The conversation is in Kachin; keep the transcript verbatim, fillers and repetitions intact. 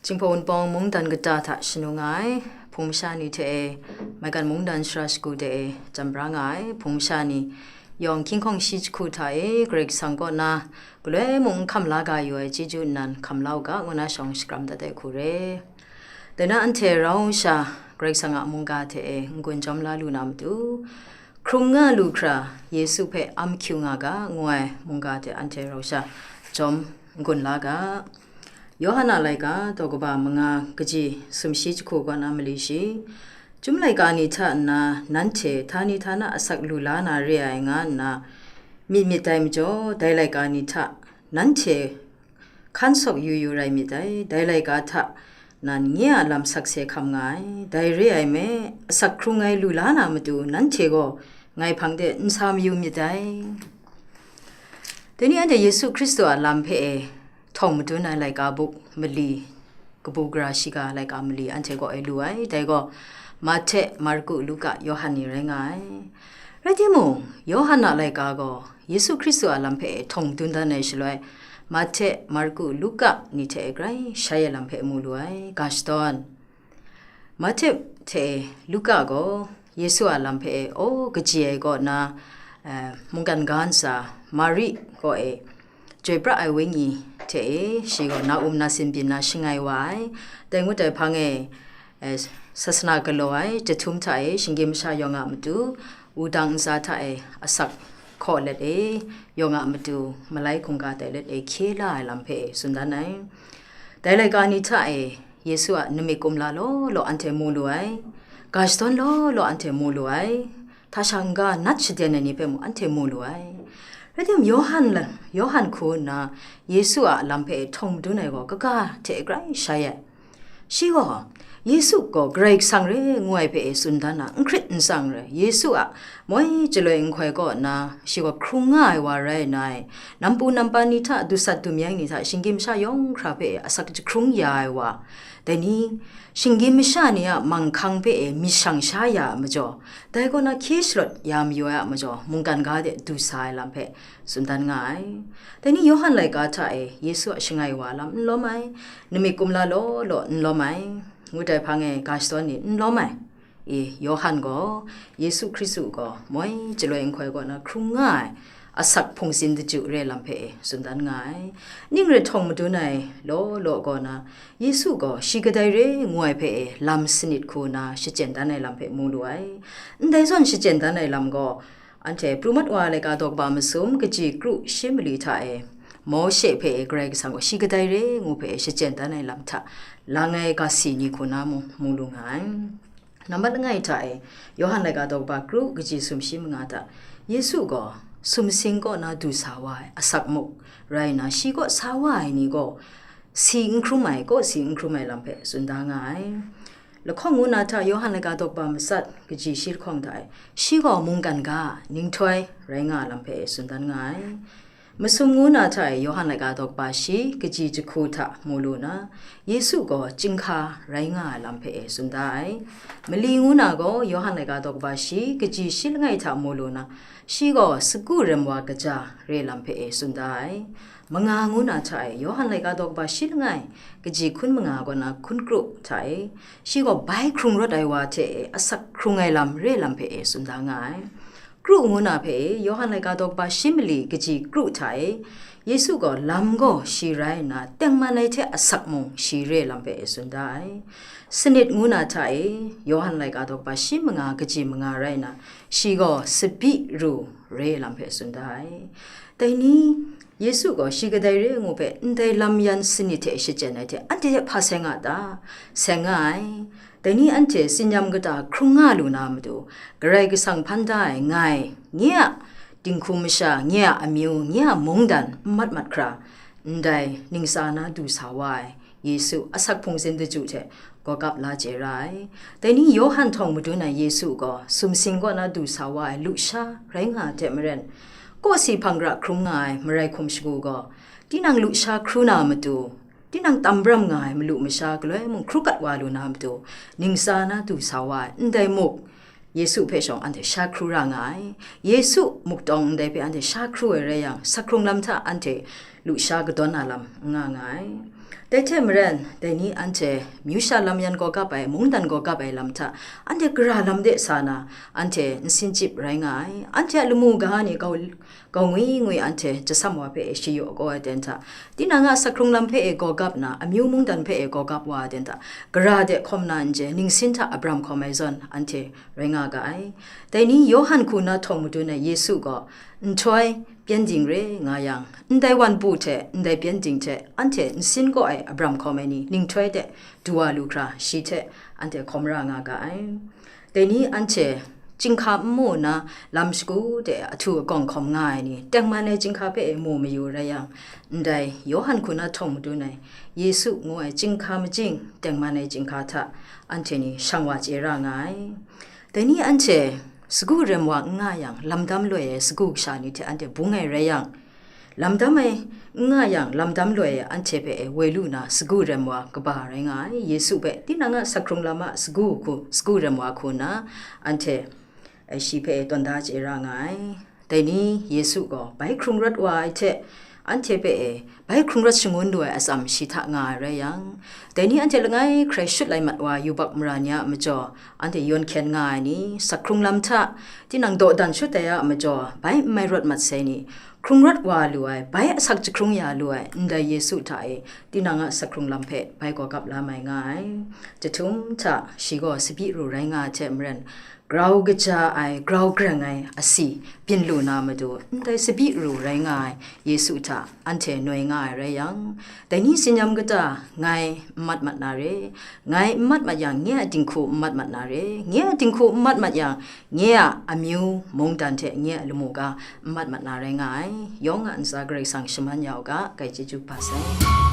Jinghpaw Wunpawng mungdan kata hta shanu nga ai, hpung masha ni hte e, maigan mungdan sara shagu de e, jam bra nga ai, hpung masha ni yawng hkying hkawng shi jahku hta e, Karai Kasang kaw na galoi mung n hkam la ga yu ai chyeju nnan hkam la u ga, ngu na shawng shakram dat ai hku re. Dai na anhte rau sha, Karai Kasang a mungga hte e n-gun jawm la lu na matu, hkrung nga lu hkra, Yesu hpe am hkyu nga ga, ngu ai mungga hte anhte rau sha jawm n-gun la ga. Yawhan a laika daw kaba manga kaji sumshi jahku kaw na mali shi, Chyum laika ni hta nna nanhte htani htana asak lu la na re ai nga nna myit myit dai majaw, dai laika ni hta nanhte hkan sawk yu yu rai myit dai. Dai laika hta nan nye a lam sakse hkam nga ai. Dai re ai me, asak hkrung ai lu la na matu nanhte gaw ngai hpang de n sa mayu myit dai. Dai ni anhte Yesu Hkristu a lam hpe e htawng madun ai laika buk mali, kabu gara shiga laika mali anhte kaw e lu ai. Dai gaw Mahte, Marku, Luka, Yawhan ni rai nga ai. Rai timung, Yawhan a laika gaw Yesu Hkristu a lam hpe e htawng madun dan ai shaloi, Mahte, Marku, Luka ni hte e grai shai ai lam hpe mu lu ai. Ga shadawn. Mahte hte Luka gaw Yesu a lam hpe e aw kaji ai kaw na, eh, mungkan ga ntsa Mari kaw e chyoi pra ai wenyi hte e shi gaw na-um nasin byin na shangai wa ai. Dai ngut ai hpang e, eh, sasana galaw ai jahtum hta e shinggyim masha yawng a matu, wudang ntsa hta e asak hkaw let e, yawng a matu malai hkungga tai let e hkye la ai lam hpe e tsun dan ai. Dai laika ni hta e Yesu a nami kumla law law anhte mu lu ai, ga shadawn law law anhte mu lu ai, hta sha n-ga nat shaden ai ni hpe mung anhte mu lu ai. Rai timung, Yawhan la-, Yawhan hku nna Yesu a lam hpe htawng madun ai gaw kaga hte grai shai ai. Shi gaw, Yesu gaw Karai Kasang re ngu ai hpe e tsun dan na, n hkrit n tsang rai, Yesu a moi chyaloi nhtoi kaw nna, shi gaw hkrung nga ai wa rai nna, nampu nampa ni hta, dusat dumyeng ni hta, shinggyim masha yawng hkra hpe e asak jahkrung ya ai wa, dai ni, shinggyim masha ni a manghkang hpe e myit shang sha ya ai majaw, dai kaw na hkye shalawt ya mayu ai a majaw, mungkan ga de du sa ai lam hpe tsun dan nga ai. Dai ni, Yawhan laika hta e Yesu a shangai wa lam n lawm ai, nami kumla law law n lawm ai, ngut ai hpang e ga shadawn ni n lawm ai. I, Yawhan gaw Yesu Hkristu gaw moi chyaloi nhtoi kaw na hkrung nga ai asak hpungsin daju re lam hpe e tsun dan nga ai. Ning rai htawng madun ai law law kaw na, Yesu gaw shi kadai re ngu ai hpe e lam sanit hku na shachyen dan ai lam hpe mu lu ai. Ndai zawn shachyen dan ai lam gaw, anhte pru mat wa ai laika daw kaba masum kaji kru shi mali hta e, Mawshe hpe e Karai Kasang gaw shi kadai re ngu hpe e shachyen dan ai lam hta lang ai ga si ni hku na mung mu lu nga ai. Nambat langai hta e, Yawhan laika daw kaba kru kaji sumshi manga hta, Yesu gaw sumsing kaw na du sa wa ai asak muk rai nna, shi kaw sa wa ai ni gaw si n hkrum ai, kaw si n hkrum ai lam hpe tsun da nga ai. Lahkawng ngu na hta, Yawhan laika daw kaba matsat kaji shi lahkawng hta e, shi gaw mungkan ga, ninghtoi rai nga ai lam hpe tsun dan nga ai. Masum ngu na hta e, Yawhan laika daw kaba shi kaji jahku hta mu lu na, Yesu gaw chyinghka rai nga ai lam hpe e tsun da ai. Mali ngu na gaw, Yawhan laika daw kaba shi kaji shi langai hta mu lu na, shi gaw sagu rem wa kaja re lam hpe e tsun da ai. Manga ngu na hta e, Yawhan laika daw kaba shi langai, kaji hkun manga kaw na hkun kru hta e, shi gaw bai hkrung rawt ai wa hte e asak hkrung ai lam re lam hpe e tsun da nga ai. Kru ngu na hpe e, Yawhan laika daw kaba shi mali kaji kru hta e, Yesu gaw lam gaw shi rai nna, tengman ai hte asak mung shi re lam hpe e tsun da ai. Sanit ngu na hta e, Yawhan laika daw kaba shi manga kaji manga rai nna, shi gaw sabi ru re lam hpe tsun da ai. Dai ni, Yesu gaw shi kadai re ngu hpe ndai lam yan sanit hte shachyen ai hte, anhte hte hpa seng nga ta? Seng nga ai. Dai ni anhte tsinyam kata hkrung nga lu na matu, Karai Kasang hpan da ai ngai, nye a dinghku masha, nye a amyu, nye a mungdan n mat mat hkra, ndai ningsa na du sa wa ai Yesu asak hpungsin daju hte gawgap la chye ra ai. Dai ni Yawhan htawng madun ai Yesu gaw sumsing kaw na du sa wa ai lusha rai nga ai hte maren, kawsi hpang gara hkrum nga ai marai hkum shagu gaw, tinang lusha hkru na matu, tinang tam bram nga ai malu masha galoi mung hkru kat wa lu na matu, ningsa na du sa wa ai ndai muk Yesu hpe shawng anhte sha hkru ra nga ai. Yesu muk tawng ndai hpe anhte sha hkru ai rai yang, sakhkrung lam hta anhte lusha kadawn na lam n nga nga ai. Dai hte maren, dai ni anhte myu sha lam yan gaw gap ai, mungdan gaw gap ai lam hta, anhte gara lam de sa na, anhte nsin chyip rai nga ai. Anhte a lamu ga ni kau, kau ngwi ngwi anhte jasam wa hpe e shayaw kau ai ten hta, tinang a sakhkrung lam hpe e gaw gap na, amyu mungdan hpe e gaw gap wa ai ten hta, gara de hkawm na n je, ningsin hta abram hkawm ai zawn anhte rai nga ga ai. Dai ni Yawhan hku na htawng madun ai Yesu gaw, nhtoi, pyengdin re nga yang, ndai wan bu hte ndai pyengdin hte anhte nsin kaw ai abram hkawm ai ni ninghtoi de du wa lu hkra, shi hte anhte hkawm ra nga ga ai. Dai ni anhte chyinghka nmu nna lam shagu de ahtu agawng hkawm nga ai ni, tengman ai chyinghka hpe e mu mayu rai yang, ndai Yawhan hku na htawng madun ai Yesu ngu ai chyinghka majing, tengman ai chyinghka hta anhte ni shang wa chye ra nga ai. Dai ni anhte sagu rem wa n nga yang, lamdam loi ai sagu kasha ni hte anhte bung ai rai yang, lamdam ai n nga yang, lamdam loi ai anhte hpe e woi lu na sagu rem wa kaba rai nga ai. Yesu hpe tinang a sakhkrung lam a sagu hku, sagu rem wa hku nna anhte, eh, shi hpe e tawn da chye ra nga ai. Dai ni Yesu gaw bai hkrung rawt wa ai hte, anhte hpe e bai hkrung rawt shangun lu ai atsam shi hta nga ai rai yang, dai ni anhte langai hkrai shut lai mat wa yubak mara ni a majaw, anhte yawn hkyen nga ai ni, sakhkrung lam hta tinang dawdan shut ai a majaw, bai n mai rawt mat sai ni, hkrung rawt wa lu ai, bai asak jahkrung ya lu ai ndai Yesu hta e, tinang a sakhkrung lam hpe bai gaw gap la mai nga ai. Jahtum hta shi gaw tsabyi ru rai nga ai hte maren, grau kaja ai, grau grang ai asi byin lu na matu, ndai tsabyi ru rai nga ai Yesu hta anhte noi nga ai rai yang, dai ni tsin-yam kata ngai n mat mat na re, ngai n mat mat yang, nye a dinghku n mat mat na re, nye a dinghku n mat mat yang, nye a amyu mungdan hte nye a lamu ga n mat mat na rai nga ai. Yawng a ntsa Karai Kasang shaman ya u ga, kai chyeju hpa sai.